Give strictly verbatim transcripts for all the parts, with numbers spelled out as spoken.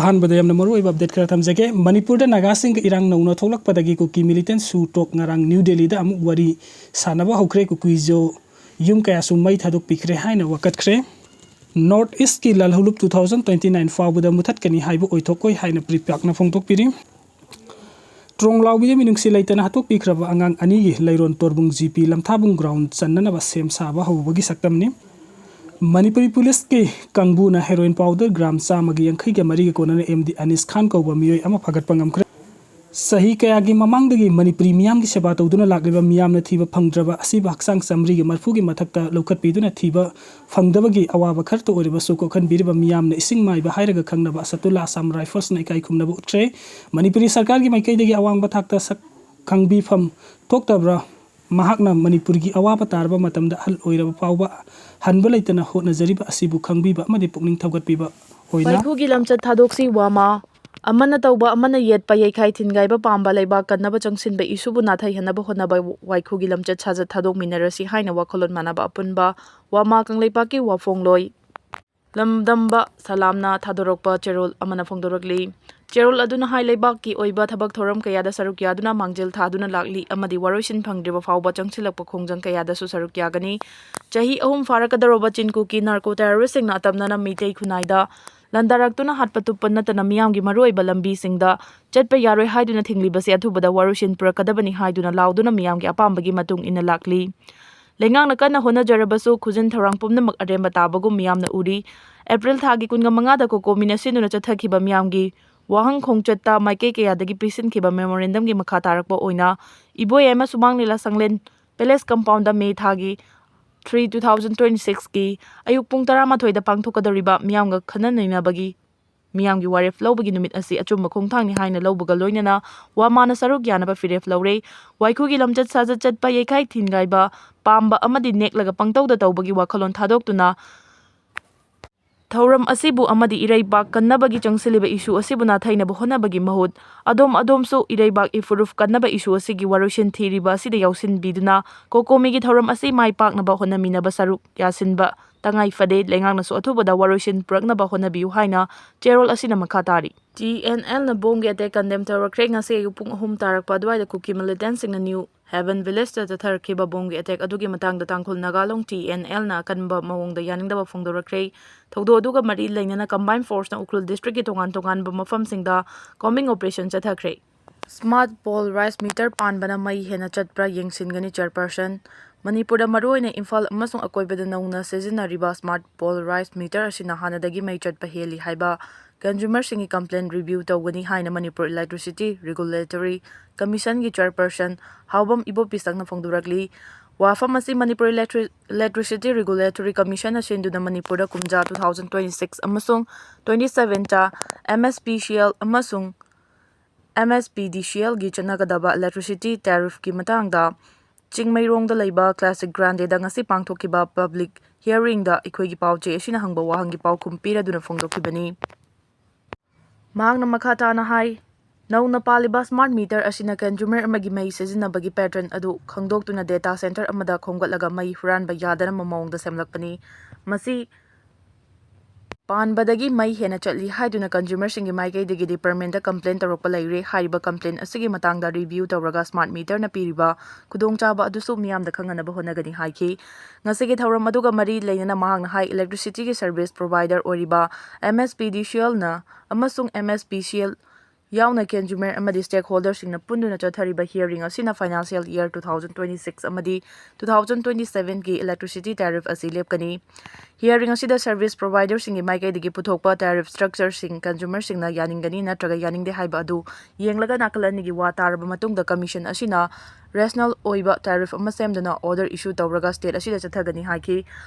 ꯑꯍꯥꯟꯕꯗ ꯌꯥꯝꯅ ꯃꯔꯨꯑꯣꯏꯕ ꯑꯞꯗꯦꯠ ꯈꯔ ꯊꯝꯖꯒꯦ꯫ ꯃꯅꯤꯄꯨꯔꯗ ꯅꯥꯒꯥꯁꯤꯡꯒ ꯏꯔꯥꯡ ꯅꯧꯅ ꯊꯣꯛꯂꯛꯄꯗꯒꯤ ꯀꯨꯀꯤ ꯃꯤꯂꯤꯇꯦꯟ ꯁꯨ ꯇꯣꯛ ꯉꯔꯥꯡ ꯅ꯭ꯌꯨ ꯗꯦꯜꯂꯤꯗ ꯑꯃꯨꯛ ꯋꯥꯔꯤ ꯁꯥꯟꯅꯕ ꯍꯧꯈ꯭ꯔꯦ꯫ ꯀꯨꯀꯤꯖꯣ ꯌꯨꯝ ꯀꯌꯥꯁꯨ ꯃꯩ ꯊꯥꯗꯣꯛꯄꯤꯈ꯭ꯔꯦ ꯍꯥꯏꯅ ꯋꯥꯀꯠꯈ꯭ꯔꯦ꯫ ꯅꯣꯔꯠ ꯏꯁꯀꯤ ꯂꯥꯜꯍꯧꯂꯨꯞ two thousand twenty nine ꯐꯥꯎꯕꯗ ꯃꯨꯊꯠꯀꯅꯤ ꯍꯥꯏꯕ ꯑꯣꯏꯊꯣꯛꯂꯣꯏ ꯍꯥꯏꯅ ꯄ꯭ꯔꯤꯄꯥꯛꯅ ꯐꯣꯡꯗꯣꯛꯄꯤꯔꯤ꯫ ꯇ꯭ꯔꯣꯡ ꯂꯥꯎꯕꯤꯗ ꯃꯤꯅꯨꯡꯁꯤ ꯂꯩꯇꯅ ꯍꯥꯠꯇꯣꯛꯄꯤꯈ꯭ꯔꯕ ꯑꯉꯥꯡ ꯑꯅꯤꯒꯤ ꯂꯩꯔꯣꯟ ꯇꯣꯔꯕꯨꯡ ꯖꯤ ꯄꯤ ꯂꯝꯊꯥꯕꯨꯡ ꯒ꯭ꯔꯥꯎꯟ ꯆꯟꯅꯅꯕ ꯁꯦꯝ ꯁꯥꯕ ꯍꯧꯕꯒꯤ ꯁꯛꯇꯝꯅꯤ꯫ ꯃꯅꯤꯄꯨꯔꯤ ꯄꯨꯂꯤꯁꯀꯤ ꯀꯥꯡꯕꯨꯅ ꯍꯦꯔꯣꯏꯟ ꯄꯥꯎꯗꯔ ꯒ꯭ꯔꯥꯝ ꯆꯥꯝꯃꯒꯤ ꯌꯥꯡꯈꯩꯒ ꯃꯔꯤꯒ ꯀꯣꯟꯅꯅ ꯑꯦꯝ ꯗꯤ ꯑꯅꯤꯁ ꯈꯥꯟ ꯀꯧꯕ ꯃꯤꯑꯣꯏ ꯑꯃ ꯐꯥꯒꯠꯄ ꯉꯝꯈ꯭ꯔꯦ꯫ ꯆꯍꯤ ꯀꯌꯥꯒꯤ ꯃꯃꯥꯡꯗꯒꯤ ꯃꯅꯤꯄꯨꯔꯤ ꯃꯤꯌꯥꯝꯒꯤ ꯁꯦꯕꯥ ꯇꯧꯗꯨꯅ ꯂꯥꯛꯂꯤꯕ ꯃꯤꯌꯥꯝꯅ ꯊꯤꯕ ꯐꯪꯗ꯭ꯔꯕ ꯑꯁꯤꯕ ꯍꯛꯆꯥꯡ ꯆꯥꯝꯃꯔꯤꯒꯤ ꯃꯔꯐꯨꯒꯤ ꯃꯊꯛꯇ ꯂꯧꯈꯠꯄꯤꯗꯨꯅ ꯊꯤꯕ ꯐꯪꯗꯕꯒꯤ ꯑꯋꯥꯕ ꯈꯔꯇ ꯑꯣꯏꯔꯕꯁꯨ ꯀꯣꯛꯍꯟꯕꯤꯔꯤꯕ ꯃꯤꯌꯥꯝꯅ ꯏꯁꯤꯡ ꯃꯥꯏꯕ ꯍꯥꯏꯔꯒ ꯈꯪꯅꯕ ꯑꯁꯇꯨꯜꯂꯥ ꯑꯁꯥꯝ ꯔꯥꯏꯐꯜꯁꯅ ꯏꯀꯥꯏ ꯈꯨꯝꯅꯕ ꯎꯠꯈ꯭ꯔꯦ꯫ ꯃꯅꯤꯄꯨꯔꯤ ꯁꯔꯀꯥꯔꯒꯤ ꯃꯥꯏꯀꯩꯗꯒꯤ ꯑꯋꯥꯡꯕ ꯊꯥꯛꯇ ꯁꯛ ꯈꯪꯕꯤꯐꯝ ꯊꯣꯛꯇꯕ꯭ꯔꯥ? ꯃꯍꯥꯛꯅ ꯃꯅꯤꯄꯨꯔꯒꯤ ꯑꯋꯥꯕ ꯇꯥꯔꯕ ꯃꯇꯝꯗ ꯑꯍꯜ ꯑꯣꯏꯔꯕ ꯐꯥꯎꯕ ꯍꯟꯕ ꯂꯩꯇꯅ ꯍꯣꯠꯅꯖꯔꯤꯕ ꯑꯁꯤꯕꯨ ꯈꯪꯕꯤꯕ ꯑꯃꯗꯤ ꯄꯨꯛꯅꯤꯡ ꯊꯧꯒꯠꯄꯤꯕ ꯑꯣꯏꯅ ꯋꯥꯏꯈꯨꯒꯤ ꯂꯝꯆꯠ ꯊꯥꯗꯣꯛꯁꯤ ꯋꯥꯃꯥ꯫ ꯑꯃꯅ ꯇꯧꯕ ꯑꯃꯅ ꯌꯦꯠꯄ, ꯌꯩꯈꯥꯏ ꯊꯤꯟꯒꯥꯏꯕ ꯄꯥꯝꯕ ꯂꯩꯕꯥꯛ ꯀꯟꯅꯕ ꯆꯪꯁꯤꯟꯕ ꯏꯁꯨꯕꯨ ꯅꯥꯊꯩꯍꯟꯅꯕ ꯍꯣꯠꯅꯕ ꯋꯥꯏꯈꯨꯒꯤ ꯂꯝꯆꯠ ꯁꯥꯖꯠ ꯊꯥꯗꯣꯛꯃꯤꯟꯅꯔꯁꯤ ꯍꯥꯏꯅ ꯋꯥꯈꯜꯂꯣꯟ ꯃꯥꯟꯅꯕ ꯑꯄꯨꯟꯕ ꯋꯥꯃꯥ ꯀꯪꯂꯩꯄꯥꯛꯀꯤ ꯋꯥꯐꯣꯡꯂꯣꯏ ꯂꯝꯗꯝꯕ ꯁꯂꯥꯝꯅ ꯊꯥꯗꯣꯔꯛꯄ ꯆꯦꯔꯣꯜ ꯑꯃꯅ ꯐꯣꯡꯗꯣꯔꯛꯂꯤ꯫ ꯆꯦꯔꯣꯜ ꯑꯗꯨꯅ ꯍꯥꯏ, ꯂꯩꯕꯥꯛꯀꯤ ꯑꯣꯏꯕ ꯊꯕꯛ ꯊꯧꯔꯝ ꯀꯌꯥꯗ ꯁꯔꯨꯛ ꯌꯥꯗꯨꯅ ꯃꯥꯡꯖꯤꯜ ꯊꯥꯗꯨꯅ ꯂꯥꯛꯂꯤ ꯑꯃꯗꯤ ꯋꯥꯔꯣꯏꯁꯤꯟ ꯐꯪꯗ꯭ꯔꯤꯕ ꯐꯥꯎꯕ ꯆꯪꯁꯤꯜꯂꯛꯄ ꯈꯣꯡꯖꯪ ꯀꯌꯥꯗꯁꯨ ꯁꯔꯨꯛ ꯌꯥꯒꯅꯤ꯫ ꯆꯍꯤ ꯑꯍꯨꯝ ꯐꯥꯔꯛꯀꯗꯧꯔꯕ ꯆꯤꯟ ꯀꯨꯀꯤ ꯅꯥꯔꯀꯣ ꯇꯦꯔꯣꯔꯤꯁꯁꯤꯡꯅ ꯑꯇꯝꯅꯅ ꯃꯤꯇꯩ ꯈꯨꯟꯅꯥꯏꯗ ꯂꯥꯟꯗꯥꯔꯛꯇꯨꯅ ꯍꯥꯠꯄ ꯇꯨꯞꯄ ꯅꯠꯇꯅ ꯃꯤꯌꯥꯝꯒꯤ ꯃꯔꯨꯑꯣꯏꯕ ꯂꯝꯕꯤꯁꯤꯡꯗ ꯆꯠꯄ ꯌꯥꯔꯣꯏ ꯍꯥꯏꯗꯨꯅ ꯊꯤꯡꯂꯤꯕꯁꯦ ꯑꯊꯨꯕꯗ ꯋꯥꯔꯣꯏꯁꯤꯟ ꯄꯨꯔꯛꯀꯗꯕꯅꯤ ꯍꯥꯏꯗꯨꯅ ꯂꯥꯎꯗꯨꯅ ꯃꯤꯌꯥꯝꯒꯤ ꯑꯄꯥꯝꯕꯒꯤ ꯃꯇꯨꯡ ꯏꯟꯅ ꯂꯥꯛꯂꯤ꯫ ꯂꯩꯉꯥꯛꯅ ꯀꯟꯅ ꯍꯣꯠꯅꯖꯔꯕꯁꯨ ꯈꯨꯖꯤꯟ ꯊꯧꯔꯥꯡ ꯄꯨꯝꯅꯃꯛ ꯑꯔꯦꯝꯕ ꯇꯥꯕꯒꯨꯝ ꯃꯤꯌꯥꯝꯅ ꯎꯔꯤ꯫ ꯑꯦꯄ꯭ꯔꯤꯜ ꯊꯥꯒꯤ ꯀꯨꯟꯒ ꯃꯉꯥꯗ ꯀꯣꯀꯣꯃꯤꯅ ꯁꯤꯟꯗꯨꯅ ꯆꯠꯊꯈꯤꯕ ꯃꯤꯌꯥꯝꯒꯤ ꯋꯥꯍꯪ ꯈꯣꯡꯆꯠꯇ ꯃꯥꯏꯀꯩ ꯀꯌꯥꯗꯒꯤ ꯄꯤꯁꯤꯟꯈꯤꯕ ꯃꯦꯃꯣꯔꯦꯟꯗꯝꯒꯤ ꯃꯈꯥ ꯇꯥꯔꯛꯄ ꯑꯣꯏꯅ ꯏꯕꯣꯌꯥꯏꯃ ꯁꯨꯃꯥꯡ ꯂꯤꯂꯥ ꯁꯪꯂꯦꯟ ꯄꯦꯂꯦꯁ ꯀꯝꯄꯥꯎꯟꯗ ꯃꯦ ꯊꯥꯒꯤ three two thousand twenty sixꯀꯤ ꯑꯌꯨꯛ ꯄꯨꯡ ꯇꯔꯥꯃꯥꯊꯣꯏꯗ ꯄꯥꯡꯊꯣꯛꯀꯗꯧꯔꯤꯕ ꯃꯤꯌꯥꯝꯒ ꯈꯟꯅ ꯅꯩꯅꯕꯒꯤ ꯃꯤꯌꯥꯝꯒꯤ ꯋꯥꯔꯦꯞ ꯂꯧꯕꯒꯤ ꯅꯨꯃꯤꯠ ꯑꯁꯤ ꯑꯆꯨꯝꯕ ꯈꯣꯡꯊꯥꯡꯅꯤ ꯍꯥꯏꯅ ꯂꯧꯕꯒ ꯂꯣꯏꯅꯅ ꯋꯥꯃꯥꯅ ꯁꯔꯨꯛ ꯌꯥꯅꯕ ꯐꯤꯔꯦꯞ ꯂꯧꯔꯦ꯫ ꯋꯥꯏꯈꯨꯒꯤ ꯂꯝꯆꯠ ꯁꯥꯖꯠ ꯆꯠꯄ, ꯌꯩꯈꯥꯏ ꯊꯤꯟꯒꯥꯏꯕ ꯄꯥꯝꯕ ꯑꯃꯗꯤ ꯅꯦꯛꯂꯒ ꯄꯪꯇꯧꯗ ꯇꯧꯕꯒꯤ ꯋꯥꯈꯜꯂꯣꯟ ꯊꯥꯗꯣꯛꯇꯨꯅ ꯊꯧꯔꯝ ꯑꯁꯤꯕꯨ ꯑꯃꯗꯤ ꯏꯔꯩꯕꯥꯛ ꯀꯟꯅꯕꯒꯤ ꯆꯪꯁꯤꯜꯂꯤꯕ ꯏꯁꯨ ꯑꯁꯤꯕꯨ ꯅꯥꯊꯩꯅꯕ ꯍꯣꯠꯅꯕꯒꯤ ꯃꯍꯨꯠ, ꯑꯗꯣꯝ ꯑꯗꯣꯝꯁꯨ ꯏꯔꯩꯕꯥꯛ ꯏꯐꯨꯔꯨꯞ ꯀꯟꯅꯕ ꯏꯁꯨ ꯑꯁꯤꯒꯤ ꯋꯥꯔꯣꯏꯁꯤꯟ ꯊꯤꯔꯤꯕ ꯑꯁꯤꯗ ꯌꯥꯎꯁꯤꯟꯕꯤꯗꯨꯅ ꯀꯣꯀꯣꯃꯤꯒꯤ ꯊꯧꯔꯝ ꯑꯁꯤ ꯃꯥꯏ ꯄꯥꯛꯅꯕ ꯍꯣꯠꯅꯃꯤꯟꯅꯕ ꯁꯔꯨꯛ ꯌꯥꯁꯤꯟꯕ ꯇꯉꯥꯏ ꯐꯗꯦ꯫ ꯂꯩꯉꯥꯛꯅꯁꯨ ꯑꯊꯨꯕꯗ ꯋꯥꯔꯣꯏꯁꯤꯟ ꯄꯨꯔꯛꯅꯕ ꯍꯣꯠꯅꯕꯤꯌꯨ ꯍꯥꯏꯅ ꯆꯦꯔꯣꯜ ꯑꯁꯤꯅ ꯃꯈꯥ ꯇꯥꯔꯤ꯫ ꯇꯤ ꯑꯦꯟ ꯑꯦꯜꯅ ꯕꯣꯝꯒꯤ ꯑꯦꯇꯦꯛ ꯀꯟꯗꯦꯝ ꯇꯧꯔꯛꯈ꯭ꯔꯦ꯫ ꯉꯁꯤ ꯑꯌꯨꯛ ꯄꯨꯡ ꯑꯍꯨꯝ ꯇꯥꯔꯛꯄ ꯑꯗꯨꯋꯥꯏꯗ ꯀꯨꯀꯤ ꯃꯤꯂꯤꯇꯦꯟꯁꯤꯡꯅ ꯅ꯭ꯌꯨ ꯍꯦꯚꯟ ꯚꯤꯂꯦꯖꯇ ꯆꯠꯊꯔꯛꯈꯤꯕ ꯕꯣꯝꯒꯤ ꯑꯦꯇꯦꯛ ꯑꯗꯨꯒꯤ ꯃꯇꯥꯡꯗ ꯇꯥꯡꯈꯨꯜ ꯅꯥꯒꯥ ꯂꯣꯡ ꯇꯤ ꯑꯦꯟ ꯑꯦꯜꯅ ꯑꯀꯟꯕ ꯃꯑꯣꯡꯗ ꯌꯥꯅꯤꯡꯗꯕ ꯐꯣꯡꯗꯣꯔꯛꯈ꯭ꯔꯦ꯫ ꯊꯧꯗꯣꯛ ꯑꯗꯨꯒ ꯃꯔꯤ ꯂꯩꯅꯅ ꯀꯝꯕꯥꯏꯟ ꯐꯣꯔꯁꯅ ꯎꯈ꯭ꯔꯨꯜ ꯗꯤꯁꯇ꯭ꯔꯤꯛꯀꯤ ꯇꯣꯉꯥꯟ ꯇꯣꯉꯥꯟꯕ ꯃꯐꯝꯁꯤꯡꯗ ꯀꯣꯝꯕꯤꯡ ꯑꯣꯄꯔꯦꯁꯟ ꯆꯠꯊꯈ꯭ꯔꯦ꯫ ꯁ꯭ꯃꯥꯔꯠ ꯄꯣꯜ ꯔꯥꯏꯁ ꯃꯤꯇꯔ ꯄꯥꯟꯕꯅ ꯃꯩ ꯍꯦꯟꯅ ꯆꯠꯄ꯭ꯔꯥ ꯌꯦꯡꯁꯤꯟꯒꯅꯤ ꯆꯦꯌꯔꯄꯔꯁꯟ꯫ ꯃꯅꯤꯄꯨꯔꯗ ꯃꯔꯨꯑꯣꯏꯅ ꯏꯝꯐꯥꯜ ꯑꯃꯁꯨꯡ ꯑꯀꯣꯏꯕꯗ ꯅꯧꯅ ꯁꯤꯖꯤꯟꯅꯔꯤꯕ ꯁ꯭ꯃꯥꯔꯠ ꯄꯣꯜ ꯔꯥꯏꯁ ꯃꯤꯇꯔ ꯑꯁꯤꯅ ꯍꯥꯟꯅꯗꯒꯤ ꯃꯩ ꯆꯠꯄ ꯍꯦꯜꯂꯤ ꯍꯥꯏꯕ ꯀꯟꯖꯨꯃꯔꯁꯤꯡꯒꯤ ꯀꯝꯄ꯭ꯂꯦꯟ ꯔꯤꯚ꯭ꯌꯨ ꯇꯧꯒꯅꯤ ꯍꯥꯏꯅ ꯃꯅꯤꯄꯨꯔ ꯏꯂꯦꯛꯇ꯭ꯔꯤꯁꯤꯇꯤ ꯔꯤꯒꯨꯂꯦꯇꯣꯔꯤ ꯀꯃꯤꯁꯟꯒꯤ ꯆꯦꯌꯔꯄꯔꯁꯟ ꯍꯥꯎꯕꯝ ꯏꯕꯣꯄꯤꯁꯛꯅ ꯐꯣꯡꯗꯣꯔꯛꯂꯤ꯫ ꯋꯥꯐꯝ ꯑꯁꯤ ꯃꯅꯤꯄꯨꯔ ꯏꯂꯦꯛꯇ꯭ꯔꯤ-, ꯏꯂꯦꯛꯇ꯭ꯔꯤꯁꯤꯇꯤ ꯔꯤꯒꯨꯂꯦꯇꯣꯔꯤ ꯀꯃꯤꯁꯟꯅ ꯁꯤꯟꯗꯨꯅ ꯃꯅꯤꯄꯨꯔꯗ ꯀꯨꯝꯖꯥ ꯇꯨ ꯊꯥꯎꯖꯟ ꯇ꯭ꯋꯦꯟꯇꯤ ꯁꯤꯛꯁ ꯑꯃꯁꯨꯡ twenty seventy M S P C L ꯑꯃꯁꯨꯡ ꯑꯦꯝ ꯑꯦꯁ ꯄꯤ ꯗꯤ ꯁꯤ ꯑꯦꯜꯒꯤ ꯆꯠꯅꯒꯗꯕ ꯏꯂꯦꯛꯇ꯭ꯔꯤꯁꯤꯇꯤ ꯇꯦꯔꯤꯐꯀꯤ ꯃꯇꯥꯡꯗ ꯆꯤꯡꯃꯩꯔꯣꯡꯗ ꯂꯩꯕ ꯀ꯭ꯂꯥꯁꯤꯛ ꯒ꯭ꯔꯥꯟꯗꯦꯗ ꯉꯁꯤ ꯄꯥꯡꯊꯣꯛꯈꯤꯕ ꯄꯕ꯭ꯂꯤꯛ ꯍꯤꯌꯔꯤꯡꯗ ꯑꯩꯈꯣꯏꯒꯤ ꯄꯥꯎꯆꯦ ꯑꯁꯤꯅ ꯍꯪꯕ ꯋꯥꯍꯪꯒꯤ ꯄꯥꯎꯈꯨꯝ ꯄꯤꯔꯗꯨꯅ ꯐꯣꯡꯗꯣꯛꯈꯤꯕꯅꯤ꯫ ꯃꯍꯥꯛꯅ ꯃꯈꯥ ꯇꯥꯅ ꯍꯥꯏ, ꯅꯧꯅ ꯄꯥꯜꯂꯤꯕ ꯁ꯭ꯃꯥꯔꯠ ꯃꯤꯇꯔ ꯑꯁꯤꯅ ꯀꯟꯖꯨꯃꯔ ꯑꯃꯒꯤ ꯃꯩ ꯁꯤꯖꯤꯟꯅꯕꯒꯤ ꯄꯦꯇꯔꯟ ꯑꯗꯨ ꯈꯪꯗꯣꯛꯇꯨꯅ ꯗꯦꯇꯥ ꯁꯦꯟꯇꯔ ꯑꯃꯗ ꯈꯣꯝꯒꯠꯂꯒ ꯃꯩ ꯍꯨꯔꯥꯟꯕ ꯌꯥꯗꯅꯕ ꯃꯑꯣꯡꯗ ꯁꯦꯝꯂꯛꯄꯅꯤ꯫ ꯃꯁꯤ ꯄꯥꯟꯕꯗꯒꯤ ꯃꯩ ꯍꯦꯟꯅ ꯆꯠꯂꯤ ꯍꯥꯏꯗꯨꯅ ꯀꯟꯖꯨꯃꯔꯁꯤꯡꯒꯤ ꯃꯥꯏꯀꯩꯗꯒꯤ ꯗꯤꯄꯥꯔꯠꯃꯦꯟꯗ ꯀꯝꯄ꯭ꯂꯦꯟ ꯇꯧꯔꯛꯄ ꯂꯩꯔꯦ꯫ ꯍꯥꯏꯔꯤꯕ ꯀꯝꯄ꯭ꯂꯦꯟ ꯑꯁꯤꯒꯤ ꯃꯇꯥꯡꯗ ꯔꯤꯚ꯭ꯌꯨ ꯇꯧꯔꯒ ꯁ꯭ꯃꯥꯔꯠ ꯃꯤꯇꯔꯅ ꯄꯤꯔꯤꯕ ꯈꯨꯗꯣꯡꯆꯥꯕ ꯑꯗꯨꯁꯨ ꯃꯤꯌꯥꯝꯗ ꯈꯪꯍꯟꯅꯕ ꯍꯣꯠꯅꯒꯅꯤ ꯍꯥꯏꯈꯤ꯫ ꯉꯁꯤꯒꯤ ꯊꯧꯔꯝ ꯑꯗꯨꯒ ꯃꯔꯤ ꯂꯩꯅꯅ ꯃꯍꯥꯛꯅ ꯍꯥꯏ, ꯏꯂꯦꯛꯇ꯭ꯔꯤꯁꯤꯇꯤꯒꯤ ꯁꯔꯚꯤꯁ ꯄ꯭ꯔꯣꯚꯥꯏꯗꯔ ꯑꯣꯏꯔꯤꯕ ꯑꯦꯝ ꯑꯦꯁ ꯄꯤ ꯗꯤ ꯁꯤ ꯑꯦꯜꯅ ꯑꯃꯁꯨꯡ M S P C L ꯌꯥꯎꯅ ꯀꯟꯖꯨꯃꯔ ꯑꯃꯗꯤ ꯁ꯭ꯇꯦꯛꯍꯣꯜꯗꯔꯁꯤꯡꯅ ꯄꯨꯟꯗꯨꯅ ꯆꯠꯊꯔꯤꯕ ꯍꯤꯌꯔꯤꯡ ꯑꯁꯤꯅ financial year two thousand twenty six ꯑꯃꯗꯤ ꯇꯨ ꯊꯥꯎꯖꯟ ꯇ꯭ꯋꯦꯟꯇꯤ ꯁꯚꯦꯟꯒꯤ ꯏꯂꯦꯛꯇ꯭ꯔꯤꯁꯤꯇꯤ ꯇꯦꯔꯤꯐ ꯑꯁꯤ ꯂꯦꯞꯀꯅꯤ꯫ ꯍꯤꯌꯔꯤꯡ ꯑꯁꯤꯗ ꯁꯔꯚꯤꯁ ꯄ꯭ꯔꯣꯚꯥꯏꯗꯔꯁꯤꯡꯒꯤ ꯃꯥꯏꯀꯩꯗꯒꯤ ꯄꯨꯊꯣꯛꯄ ꯇꯦꯔꯤꯐ ꯁ꯭ꯇ꯭ꯔꯛꯆꯔꯁꯤꯡ ꯀꯟꯖꯨꯃꯔꯁꯤꯡꯅ ꯌꯥꯅꯤꯡꯒꯅꯤ ꯅꯠꯇ꯭ꯔꯒ ꯌꯥꯅꯤꯡꯗꯦ ꯍꯥꯏꯕ ꯑꯗꯨ ꯌꯦꯡꯂꯒ ꯅꯥꯀꯜ ꯑꯅꯤꯒꯤ ꯋꯥ ꯇꯥꯔꯕ ꯃꯇꯨꯡꯗ ꯀꯃꯤꯁꯟ ꯑꯁꯤꯅ ꯔꯦꯁꯅꯦꯜ ꯑꯣꯏꯕ ꯇꯦꯔꯤꯐ ꯑꯃ ꯁꯦꯝꯗꯨꯅ ꯑꯣꯔꯗꯔ ꯏꯁꯨ ꯇꯧꯔꯒ ꯁ꯭ꯇꯦꯠ ꯑꯁꯤꯗ ꯆꯠꯊꯒꯅꯤ ꯍꯥꯏꯈꯤ꯫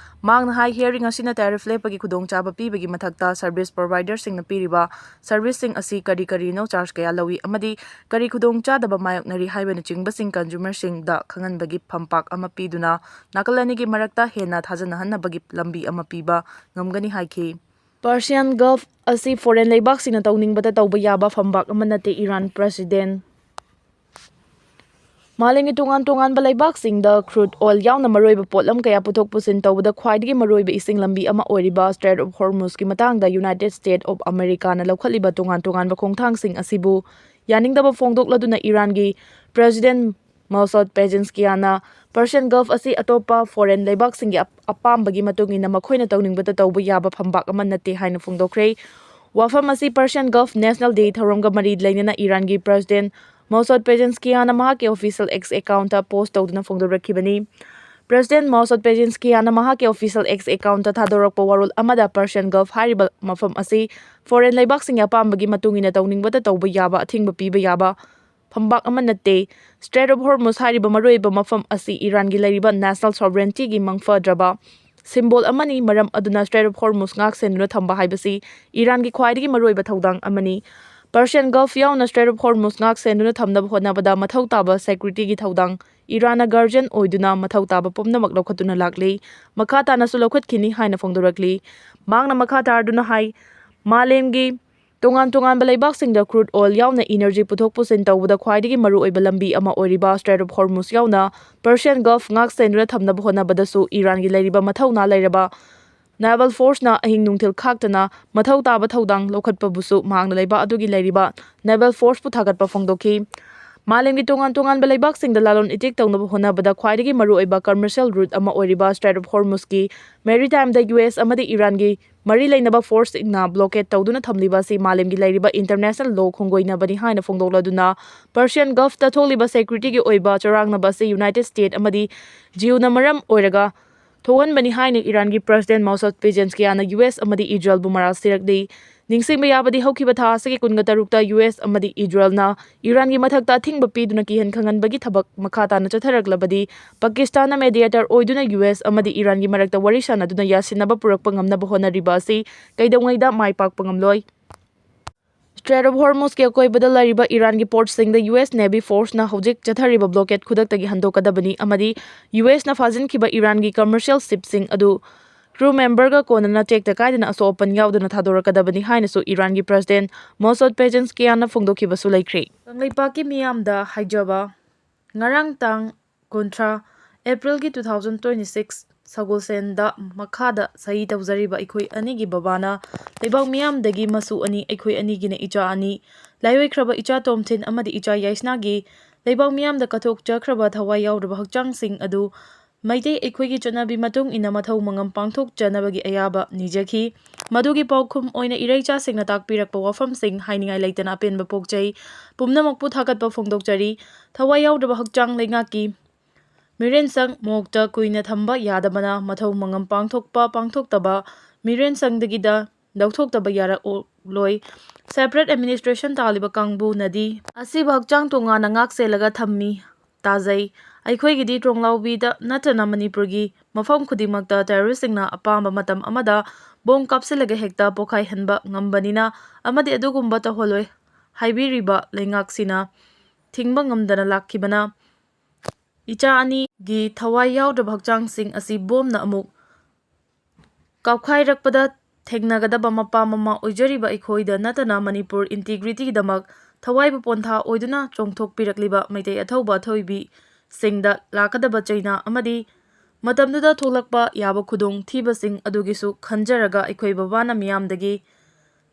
ꯃꯍꯥꯛꯅ ꯍꯥꯏ, ꯍꯤꯌꯔꯤꯡ ꯑꯁꯤꯅ ꯇꯦꯔꯤꯐ ꯂꯦꯞꯄꯒꯤ ꯈꯨꯗꯣꯡꯆꯥꯕ ꯄꯤꯕꯒꯤ ꯃꯊꯛꯇ ꯁꯔꯚꯤꯁ ꯄ꯭ꯔꯣꯚꯥꯏꯗꯔꯁꯤꯡꯅ ꯄꯤꯔꯤꯕ ꯁꯔꯚꯤꯁꯁꯤꯡ ꯑꯁꯤ ꯀꯔꯤ ꯀꯔꯤꯅꯣ, ꯆꯥꯔꯖ ꯀꯌꯥ ꯂꯧꯏ ꯑꯃꯗꯤ ꯀꯔꯤ ꯈꯨꯗꯣꯡꯆꯥꯗꯕ ꯃꯥꯌꯣꯛꯅꯔꯤ ꯍꯥꯏꯕꯅꯆꯤꯡꯕꯁꯤꯡ ꯀꯟꯖꯨꯃꯔꯁꯤꯡꯗ ꯈꯪꯍꯟꯕꯒꯤ ꯐꯝꯄꯥꯛ ꯑꯃ ꯄꯤꯗꯨꯅ ꯅꯥꯀꯜ ꯑꯅꯤꯒꯤ ꯃꯔꯛꯇ ꯍꯦꯟꯅ ꯊꯥꯖꯅꯍꯟꯅꯕꯒꯤ ꯂꯝꯕꯤ ꯑꯃ ꯄꯤꯕ ꯉꯝꯒꯅꯤ ꯍꯥꯏꯈꯤ꯫ Persian Gulf ꯑꯁꯤ foreign ꯂꯩꯕꯥꯛꯁꯤꯡꯅ ꯇꯧꯅꯤꯡꯕꯗ ꯇꯧꯕ ꯌꯥꯕ ꯐꯝꯕꯥꯛ ꯑꯃ ꯅꯠꯇꯦ, ꯏꯔꯥꯟ president꯫ ꯃꯥꯂꯦꯝꯒꯤ ꯇꯣꯉꯥꯟ ꯇꯣꯉꯥꯟꯕ ꯂꯩꯕꯥꯛꯁꯤꯡꯗ crude oil ꯌꯥꯎꯅ ꯃꯔꯨꯑꯣꯏꯕ ꯄꯣꯠꯂꯝ ꯀꯌꯥ ꯄꯨꯊꯣꯛ ꯄꯨꯁꯤꯟ ꯇꯧꯕꯗ ꯈ꯭ꯋꯥꯏꯗꯒꯤ ꯃꯔꯨꯑꯣꯏꯕ ꯏꯁꯤꯡ ꯂꯝꯕꯤ ꯑꯃ ꯑꯣꯏꯔꯤꯕ Strait of Hormuzꯀꯤ ꯃꯇꯥꯡꯗ United States of Americaꯅ ꯂꯧꯈꯠꯂꯤꯕ ꯇꯣꯉꯥꯟ ꯇꯣꯉꯥꯟꯕ ꯈꯣꯡꯊꯥꯡꯁꯤꯡ ꯑꯁꯤꯕꯨ ꯌꯥꯅꯤꯡꯗꯕ ꯐꯣꯡꯗꯣꯛꯂꯗꯨꯅ ꯏꯔꯥꯟꯒꯤ president Masoud Pezeshkianꯅ Persian Gulf ꯑꯁꯤ ꯑꯇꯣꯞꯄ foreign ꯂꯩꯕꯥꯛꯁꯤꯡꯒꯤ ꯑꯞ-, ꯑꯄꯥꯝꯕꯒꯤ ꯃꯇꯨꯡ ꯏꯟꯅ ꯃꯈꯣꯏꯅ ꯇꯧꯅꯤꯡꯕꯗ ꯇꯧꯕ ꯌꯥꯕ ꯐꯝꯕꯥꯛ ꯑꯃ ꯅꯠꯇꯦ ꯍꯥꯏꯅ ꯐꯣꯡꯗꯣꯛꯈ꯭ꯔꯦ꯫ ꯋꯥꯐꯝ ꯑꯁꯤ Persian Gulf National Day ꯊꯧꯔꯝꯒ ꯃꯔꯤ ꯂꯩꯅꯅ ꯏꯔꯥꯟꯒꯤ president Masoud Pezeshkianꯅ ꯃꯍꯥꯛꯀꯤ official X accountꯇ post ꯇꯧꯗꯨꯅ ꯐꯣꯡꯗꯣꯔꯛꯈꯤꯕꯅꯤ꯫ President Masoud Pezeshkianꯅ ꯃꯍꯥꯛꯀꯤ official X accountꯇ ꯊꯥꯗꯣꯔꯛꯄ ꯋꯥꯔꯣꯜ ꯑꯃꯗ Persian Gulf ꯍꯥꯏꯔꯤꯕ ꯃꯐꯝ ꯑꯁꯤ foreign ꯂꯩꯕꯥꯛꯁꯤꯡꯒꯤ ꯑꯄꯥꯝꯕꯒꯤ ꯃꯇꯨꯡ ꯏꯟꯅ ꯇꯧꯅꯤꯡꯕꯗ ꯇꯧꯕ ꯌꯥꯕ, ꯑꯊꯤꯡꯕ ꯄꯤꯕ ꯌꯥꯕ ꯐꯝꯕꯥꯛ ꯑꯃ ꯅꯠꯇꯦ꯫ Strait of Hormuz ꯍꯥꯏꯔꯤꯕ ꯃꯔꯨꯑꯣꯏꯕ ꯃꯐꯝ ꯑꯁꯤ ꯏꯔꯥꯟꯒꯤ ꯂꯩꯔꯤꯕ national sovereigntyꯒꯤ ꯃꯪꯐꯗ꯭ꯔꯕ symbol ꯑꯃꯅꯤ, ꯃꯔꯝ ꯑꯗꯨꯅ Strait of Hormuz ꯉꯥꯛ ꯁꯦꯟꯗꯨꯅ ꯊꯝꯕ ꯍꯥꯏꯕꯁꯤ ꯏꯔꯥꯟꯒꯤ ꯈ꯭ꯋꯥꯏꯗꯒꯤ ꯃꯔꯨꯑꯣꯏꯕ ꯊꯧꯗꯥꯡ ꯑꯃꯅꯤ꯫ Persian Gulf ꯌꯥꯎꯅ Strait of Hormuz ꯉꯥꯛ ꯁꯦꯟꯗꯨꯅ ꯊꯝꯅꯕ ꯍꯣꯠꯅꯕꯗ ꯃꯊꯧ ꯇꯥꯕ securityꯒꯤ ꯊꯧꯗꯥꯡ ꯏꯔꯥꯟꯅ guardian ꯑꯣꯏꯗꯨꯅ ꯃꯊꯧ ꯇꯥꯕ ꯄꯨꯝꯅꯃꯛ ꯂꯧꯈꯠꯇꯨꯅ ꯂꯥꯛꯂꯤ, ꯃꯈꯥ ꯇꯥꯅꯁꯨ ꯂꯧꯈꯠꯈꯤꯅꯤ ꯍꯥꯏꯅ ꯐꯣꯡꯗꯣꯔꯛꯂꯤ꯫ ꯃꯍꯥꯛꯅ ꯃꯈꯥ ꯇꯥꯔꯗꯨꯅ ꯍꯥꯏ, ꯃꯥꯂꯦꯝꯒꯤ ꯇꯣꯉꯥꯟ ꯇꯣꯉꯥꯟꯕ ꯂꯩꯕꯥꯛꯁꯤꯡꯗ crude oil ꯌꯥꯎꯅ energy ꯄꯨꯊꯣꯛ ꯄꯨꯁꯤꯟ ꯇꯧꯕꯗ ꯈ꯭ꯋꯥꯏꯗꯒꯤ ꯃꯔꯨꯑꯣꯏꯕ ꯂꯝꯕꯤ ꯑꯃ ꯑꯣꯏꯔꯤꯕ Strait of Hormuz ꯌꯥꯎꯅ Persian Gulf ꯉꯥꯛ ꯁꯦꯟꯗꯨꯅ ꯊꯝꯅꯕ ꯍꯣꯠꯅꯕꯗꯁꯨ ꯏꯔꯥꯟꯒꯤ ꯂꯩꯔꯤꯕ ꯃꯊꯧꯅꯥ ꯂꯩꯔꯕ naval forceꯅ ꯑꯍꯤꯡ ꯅꯨꯡꯊꯤꯜ ꯈꯥꯛꯇꯅ ꯃꯊꯧ ꯇꯥꯕ ꯊꯧꯗꯥꯡ ꯂꯧꯈꯠꯄꯕꯨꯁꯨ ꯃꯍꯥꯛꯅ ꯂꯩꯕꯥꯛ ꯑꯗꯨꯒꯤ ꯂꯩꯔꯤꯕ naval forceꯄꯨ ꯊꯥꯒꯠꯄ ꯐꯣꯡꯗꯣꯛꯈꯤ꯫ ꯃꯥꯂꯦꯝꯒꯤ ꯇꯣꯉꯥꯟ ꯇꯣꯉꯥꯟꯕ ꯂꯩꯕꯥꯛꯁꯤꯡꯗ ꯂꯂꯣꯟ ꯏꯇꯤꯛ ꯇꯧꯅꯕ ꯍꯣꯠꯅꯕꯗ ꯈ꯭ꯋꯥꯏꯗꯒꯤ ꯃꯔꯨꯑꯣꯏꯕ commercial route ꯑꯃ ꯑꯣꯏꯔꯤꯕ Strait of Hormuzꯀꯤ maritimeꯗ U S ꯑꯃꯗꯤ ꯏꯔꯥꯟꯒꯤ ꯃꯔꯤ ꯂꯩꯅꯕ forceꯁꯤꯡꯅ blockade ꯇꯧꯗꯨꯅ ꯊꯝꯂꯤꯕ ꯑꯁꯤ ꯃꯥꯂꯦꯝꯒꯤ ꯂꯩꯔꯤꯕ international law ꯈꯣꯡꯒꯣꯏꯅꯕꯅꯤ ꯍꯥꯏꯅ ꯐꯣꯡꯗꯣꯛꯂꯗꯨꯅ, Persian Gulfꯇ ꯊꯣꯛꯂꯤꯕ securityꯒꯤ ꯑꯣꯏꯕ ꯆꯔꯥꯡꯅꯕ ꯑꯁꯤ United States ꯑꯃꯗꯤ ꯖꯤꯌꯨꯅ ꯃꯔꯝ ꯑꯣꯏꯔꯒ ꯊꯣꯛꯍꯟꯕꯅꯤ ꯍꯥꯏꯅ ꯏꯔꯥꯟꯒꯤ president Masoud Pezeshkianꯅ U S ꯑꯃꯗꯤ ꯏꯖꯔꯦꯜꯕꯨ ꯃꯔꯥꯜ ꯁꯤꯔꯛꯂꯤ꯫ ꯅꯤꯡꯁꯤꯡꯕ ꯌꯥꯕꯗꯤ, ꯍꯧꯈꯤꯕ ꯊꯥ ꯑꯁꯤꯒꯤ ꯀꯨꯟꯒ ꯇꯔꯨꯛꯇ U S ꯑꯃꯗꯤ ꯏꯖꯔꯦꯜꯅ ꯏꯔꯥꯟꯒꯤ ꯃꯊꯛꯇ ꯑꯊꯤꯡꯕ ꯄꯤꯗꯨꯅ ꯀꯤꯍꯟ ꯈꯪꯍꯟꯕꯒꯤ ꯊꯕꯛ ꯃꯈꯥ ꯇꯥꯅ ꯆꯠꯊꯔꯛꯂꯕꯗꯤ, ꯄꯥꯀꯤꯁꯇꯥꯟꯅ mediator ꯑꯣꯏꯗꯨꯅ U S ꯑꯃꯗꯤ ꯏꯔꯥꯟꯒꯤ ꯃꯔꯛꯇ ꯋꯥꯔꯤ ꯁꯥꯅꯗꯨꯅ ꯌꯥꯁꯤꯟꯅꯕ ꯄꯨꯔꯛꯄ ꯉꯝꯅꯕ ꯍꯣꯠꯅꯔꯤꯕ ꯑꯁꯤ ꯀꯩꯗꯧꯉꯩꯗ ꯃꯥꯏ ꯄꯥꯛꯄ ꯉꯝꯂꯣꯏ꯫ Strait of Hormuzꯀꯤ ꯑꯀꯣꯏꯕꯗ ꯂꯩꯔꯤꯕ ꯏꯔꯥꯟꯒꯤ portꯁꯤꯡꯗ U S Navy forceꯅ ꯍꯧꯖꯤꯛ ꯆꯠꯊꯔꯤꯕ blockade ꯈꯨꯗꯛꯇꯒꯤ ꯍꯟꯗꯣꯛꯀꯗꯕꯅꯤ ꯑꯃꯗꯤ U Sꯅ ꯐꯥꯖꯤꯟꯈꯤꯕ ꯏꯔꯥꯟꯒꯤ commercial shipꯁꯤꯡ ꯑꯗꯨ ꯀ꯭ꯔꯨ ꯃꯦꯝꯕꯔꯒ ꯀꯣꯟꯅꯅ ꯇꯦꯛꯇ ꯀꯥꯏꯗꯅ ꯑꯁꯣꯛ ꯑꯄꯟ ꯌꯥꯎꯗꯅ ꯊꯥꯗꯣꯔꯛꯀꯗꯕꯅꯤ ꯍꯥꯏꯅꯁꯨ ꯏꯔꯥꯟꯒꯤ ꯄ꯭ꯔꯁꯤꯗꯦꯟꯠ ꯃꯣꯁꯣꯗ ꯄꯦꯖꯦꯟꯁꯀꯤꯌꯥꯟꯅ ꯐꯣꯡꯗꯣꯛꯈꯤꯕꯁꯨ ꯂꯩꯈ꯭ꯔꯦ꯫ ꯀꯪꯂꯩꯄꯥꯛꯀꯤ ꯃꯤꯌꯥꯝꯗ ꯍꯥꯏꯖꯕ꯫ ꯉꯔꯥꯡ ꯇꯥꯡ ꯀꯨꯟꯊ꯭ꯔꯥ ꯑꯦꯄ꯭ꯔꯤꯜꯒꯤ two thousand twenty six ꯁꯒꯣꯜꯁꯦꯟꯗ ꯃꯈꯥꯗ ꯁꯍꯤ ꯇꯧꯖꯔꯤꯕ ꯑꯩꯈꯣꯏ ꯑꯅꯤꯒꯤ ꯕꯕꯥꯅ ꯂꯩꯕꯥꯛ ꯃꯤꯌꯥꯝꯗꯒꯤ ꯃꯁꯨ ꯑꯅꯤ, ꯑꯩꯈꯣꯏ ꯑꯅꯤꯒꯤꯅ ꯏꯆꯥ ꯑꯅꯤ, ꯂꯥꯏꯑꯣꯏꯈ꯭ꯔꯕ ꯏꯆꯥ ꯇꯣꯝꯊꯤꯟ ꯑꯃꯗꯤ ꯏꯆꯥ ꯌꯥꯏꯁꯅꯥꯒꯤ ꯂꯩꯕꯥꯛ ꯃꯤꯌꯥꯝꯗ ꯀꯠꯊꯣꯛꯆꯈ꯭ꯔꯕ ꯊꯋꯥꯏ ꯌꯥꯎꯗ꯭ꯔꯕ ꯍꯛꯆꯥꯡꯁꯤꯡ ꯑꯗꯨ ꯃꯩꯇꯩ ꯑꯩꯈꯣꯏꯒꯤ ꯆꯠꯅꯕꯤ ꯃꯇꯨꯡ ꯏꯟꯅ ꯃꯊꯧ ꯃꯉꯝ ꯄꯥꯡꯊꯣꯛꯆꯅꯕꯒꯤ ꯑꯌꯥꯕ ꯅꯤꯖꯈꯤ꯫ ꯃꯗꯨꯒꯤ ꯄꯥꯎꯈꯨꯝ ꯑꯣꯏꯅ ꯏꯔꯩꯆꯥꯁꯤꯡꯅ ꯇꯥꯛꯄꯤꯔꯛꯄ ꯋꯥꯐꯝꯁꯤꯡ ꯍꯥꯏꯅꯤꯡꯉꯥꯏ ꯂꯩꯇꯅ ꯑꯄꯦꯟꯕ ꯄꯣꯛꯆꯩ꯫ ꯄꯨꯝꯅꯃꯛꯄꯨ ꯊꯥꯒꯠꯄ ꯐꯣꯡꯗꯣꯛꯆꯔꯤ꯫ ꯊꯋꯥꯏ ꯌꯥꯎꯗ꯭ꯔꯕ ꯍꯛꯆꯥꯡ ꯂꯩꯉꯥꯛꯀꯤ ꯃꯤꯔꯦꯟꯁꯪ ꯃꯣꯛꯇ ꯀꯨꯏꯅ ꯊꯝꯕ ꯌꯥꯗꯕꯅ ꯃꯊꯧ ꯃꯉꯝ ꯄꯥꯡꯊꯣꯛꯄ ꯄꯥꯡꯊꯣꯛꯇꯕ ꯃꯤꯔꯦꯟꯁꯪꯗꯒꯤꯗ ꯂꯧꯊꯣꯛꯇꯕ ꯌꯥꯔꯛꯂꯣꯏ꯫ Separate administration ꯇꯥꯜꯂꯤꯕ ꯀꯥꯡꯕꯨꯅꯗꯤ ꯑꯁꯤꯕ ꯍꯛꯆꯥꯡ ꯇꯣꯉꯥꯟꯅ ꯉꯥꯛ ꯁꯦꯜꯂꯒ ꯊꯝꯃꯤ꯫ ꯇꯥꯖꯩ꯫ ꯑꯩꯈꯣꯏꯒꯤꯗꯤ ꯇ꯭ꯔꯣꯡꯂꯥꯎꯕꯤꯗ ꯅꯠꯇꯅ ꯃꯅꯤꯄꯨꯔꯒꯤ ꯃꯐꯝ ꯈꯨꯗꯤꯡꯃꯛꯇ terroristꯁꯤꯡꯅ ꯑꯄꯥꯝꯕ ꯃꯇꯝ ꯑꯃꯗ ꯕꯣꯝ ꯀꯥꯞꯁꯤꯜꯂꯒ ꯍꯦꯛꯇ ꯄꯣꯈꯥꯏꯍꯟꯕ ꯉꯝꯕꯅꯤꯅ ꯑꯃꯗꯤ ꯑꯗꯨꯒꯨꯝꯕ ꯇꯧꯍꯜꯂꯣꯏ ꯍꯥꯏꯕꯤꯔꯤꯕ ꯂꯩꯉꯥꯛꯁꯤꯅ ꯊꯤꯡꯕ ꯉꯝꯗꯅ ꯂꯥꯛꯈꯤꯕꯅ ꯏꯆꯥ ꯑꯅꯤꯒꯤ ꯊꯋꯥꯏ ꯌꯥꯎꯗ꯭ꯔꯕ ꯍꯛꯆꯥꯡꯁꯤꯡ ꯑꯁꯤ ꯕꯣꯝꯅ ꯑꯃꯨꯛ ꯀꯥꯞꯈꯥꯏꯔꯛꯄꯗ ꯊꯦꯡꯅꯒꯗꯕ ꯃꯄꯥ ꯃꯃꯥ ꯑꯣꯏꯖꯔꯤꯕ ꯑꯩꯈꯣꯏꯗ ꯅꯠꯇꯅ ꯃꯅꯤꯄꯨꯔ integrityꯒꯤꯗꯃꯛ ꯊꯋꯥꯏꯕꯨ ꯄꯣꯟꯊꯥ ꯑꯣꯏꯗꯨꯅ ꯆꯣꯡꯊꯣꯛꯄꯤꯔꯛꯂꯤꯕ ꯃꯩꯇꯩ ꯑꯊꯧꯕ ꯑꯊꯣꯏꯕꯤꯁꯤꯡꯗ ꯂꯥꯛꯀꯗꯕ ꯆꯩꯅꯥ ꯑꯃꯗꯤ ꯃꯇꯝꯗꯨꯗ ꯊꯣꯛꯂꯛꯄ ꯌꯥꯕ ꯈꯨꯗꯣꯡ ꯊꯤꯕꯁꯤꯡ ꯑꯗꯨꯒꯤꯁꯨ ꯈꯟꯖꯔꯒ ꯑꯩꯈꯣꯏ ꯕꯕꯥꯅ ꯃꯤꯌꯥꯝꯗꯒꯤ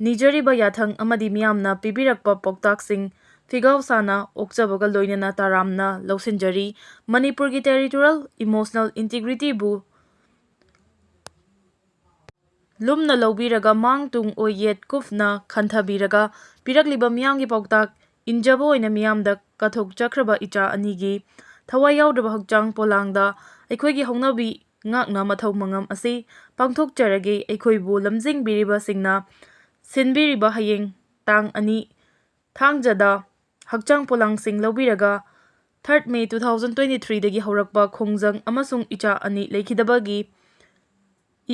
ꯅꯤꯖꯔꯤꯕ ꯌꯥꯊꯪ ꯑꯃꯗꯤ ꯃꯤꯌꯥꯝꯅ ꯄꯤꯕꯤꯔꯛꯄ ꯄꯥꯎꯇꯥꯛꯁꯤꯡ ꯐꯤꯒꯥꯎ ꯁꯥꯅ ꯑꯣꯛꯆꯕꯒ ꯂꯣꯏꯅꯅ ꯇꯔꯥꯝꯅ ꯂꯧꯁꯤꯟꯖꯔꯤ꯫ ꯃꯅꯤꯄꯨꯔꯒꯤ territorial emotional integrityꯕꯨ ꯂꯨꯝꯅ ꯂꯧꯕꯤꯔꯒ ꯃꯥꯡ ꯇꯨꯡ ꯑꯣꯏ ꯌꯦꯠ ꯀꯨꯞꯅ ꯈꯟꯊꯕꯤꯔꯒ ꯄꯤꯔꯛꯂꯤꯕ ꯃꯤꯌꯥꯝꯒꯤ ꯄꯥꯎꯇꯥꯛ ꯏꯟꯖꯕ ꯑꯣꯏꯅ ꯃꯤꯌꯥꯝꯗ ꯀꯠꯊꯣꯛꯆꯈ꯭ꯔꯕ ꯏꯆꯥ ꯑꯅꯤꯒꯤ ꯊꯋꯥꯏ ꯌꯥꯎꯗ꯭ꯔꯕ ꯍꯛꯆꯥꯡ ꯄꯣꯂꯥꯡꯗ ꯑꯩꯈꯣꯏꯒꯤ ꯍꯧꯅꯕꯤ ꯉꯥꯛꯅ ꯃꯊꯧ ꯃꯉꯝ ꯑꯁꯤ ꯄꯥꯡꯊꯣꯛꯆꯔꯒꯦ꯫ ꯑꯩꯈꯣꯏꯕꯨ ꯂꯝꯖꯤꯡꯕꯤꯔꯤꯕꯁꯤꯡꯅ ꯁꯤꯟꯕꯤꯔꯤꯕ ꯍꯌꯦꯡ ꯇꯥꯡ ꯑꯅꯤ ꯊꯥꯡꯖꯗ ꯍꯛꯆꯥꯡ ꯄꯣꯂꯥꯡꯁꯤꯡ ꯂꯧꯕꯤꯔꯒ third May two thousand twenty threeꯗꯒꯤ ꯍꯧꯔꯛꯄ ꯈꯣꯡꯖꯪ ꯑꯃꯁꯨꯡ ꯏꯆꯥ ꯑꯅꯤ ꯂꯩꯈꯤꯗꯕꯒꯤ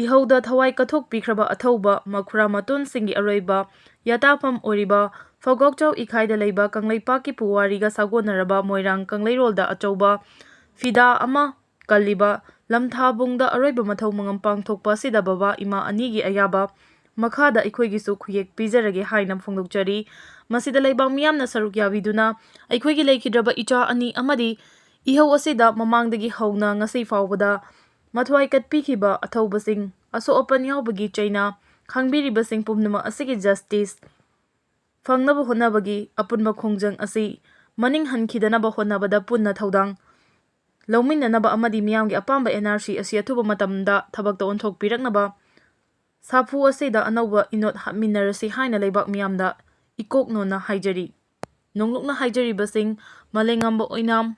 ꯏꯍꯧꯗ ꯊꯋꯥꯏ ꯀꯠꯊꯣꯛꯄꯤꯈ꯭ꯔꯕ ꯑꯊꯧꯕ ꯃꯈꯨꯔꯥ ꯃꯇꯣꯟꯁꯤꯡꯒꯤ ꯑꯔꯣꯏꯕ ꯌꯥꯇꯥꯐꯝ ꯑꯣꯏꯔꯤꯕ ꯐꯧꯒꯥꯎꯆꯥꯎ ꯏꯈꯥꯏꯗ ꯂꯩꯕ ꯀꯪꯂꯩꯄꯥꯛꯀꯤ ꯄꯨꯋꯥꯔꯤꯒ ꯁꯥꯒꯣꯟꯅꯔꯕ ꯃꯣꯏꯔꯥꯡ ꯀꯪꯂꯩꯔꯣꯜꯗ ꯑꯆꯧꯕ ꯐꯤꯗꯥ ꯑꯃ ꯀꯜꯂꯤꯕ ꯂꯝꯊꯥꯕꯨꯡꯗ ꯑꯔꯣꯏꯕ ꯃꯊꯧ ꯃꯉꯝ ꯄꯥꯡꯊꯣꯛꯄ ꯑꯁꯤꯗ ꯕꯕꯥ ꯏꯃꯥ ꯑꯅꯤꯒꯤ ꯑꯌꯥꯕ ꯃꯈꯥꯗ ꯑꯩꯈꯣꯏꯒꯤꯁꯨ ꯈꯨꯌꯦꯛ ꯄꯤꯖꯔꯒꯦ ꯍꯥꯏꯅ ꯐꯣꯡꯗꯣꯛꯆꯔꯤ꯫ ꯃꯁꯤꯗ ꯂꯩꯕꯥꯛ ꯃꯤꯌꯥꯝꯅ ꯁꯔꯨꯛ ꯌꯥꯕꯤꯗꯨꯅ ꯑꯩꯈꯣꯏꯒꯤ ꯂꯩꯈꯤꯗ꯭ꯔꯕ ꯏꯆꯥ ꯑꯅꯤ ꯑꯃꯗꯤ ꯏꯍꯧ ꯑꯁꯤꯗ ꯃꯃꯥꯡꯗꯒꯤ ꯍꯧꯅ ꯉꯁꯤ ꯐꯥꯎꯕꯗ ꯃꯊ꯭ꯋꯥꯏ ꯀꯠꯄꯤꯈꯤꯕ ꯑꯊꯧꯕꯁꯤꯡ, ꯑꯁꯣꯛ ꯑꯄꯟ ꯌꯥꯎꯕꯒꯤ ꯆꯩꯅꯥ ꯈꯪꯕꯤꯔꯤꯕꯁꯤꯡ ꯄꯨꯝꯅꯃꯛ ꯑꯁꯤꯒꯤ ꯖꯁꯇꯤꯁ ꯐꯪꯅꯕ ꯍꯣꯠꯅꯕꯒꯤ ꯑꯄꯨꯟꯕ ꯈꯣꯡꯖꯪ ꯑꯁꯤ ꯃꯅꯤꯡ ꯍꯟꯈꯤꯗꯅꯕ ꯍꯣꯠꯅꯕꯗ ꯄꯨꯟꯅ ꯊꯧꯗꯥꯡ ꯂꯧꯃꯤꯟꯅꯅꯕ ꯑꯃꯗꯤ ꯃꯤꯌꯥꯝꯒꯤ ꯑꯄꯥꯝꯕ ꯑꯦꯟ ꯑꯥꯔ ꯁꯤ ꯑꯁꯤ ꯑꯊꯨꯕ ꯃꯇꯝꯗ ꯊꯕꯛꯇ ꯑꯣꯟꯊꯣꯛꯄꯤꯔꯛꯅꯕ ꯁꯥꯐꯨ ꯑꯁꯤꯗ ꯑꯅꯧꯕ ꯏꯅꯣꯠ ꯍꯥꯞꯃꯤꯟꯅꯔꯁꯤ ꯍꯥꯏꯅ ꯂꯩꯕꯥꯛ ꯃꯤꯌꯥꯝꯗ ꯏꯀꯣꯛꯅꯣꯅ ꯍꯥꯏꯖꯔꯤ꯫ ꯅꯣꯡꯂꯨꯛꯅ ꯍꯥꯏꯖꯔꯤꯕꯁꯤꯡ ꯃꯥꯂꯦꯝꯉꯝꯕ ꯑꯣꯏꯅꯥꯝ,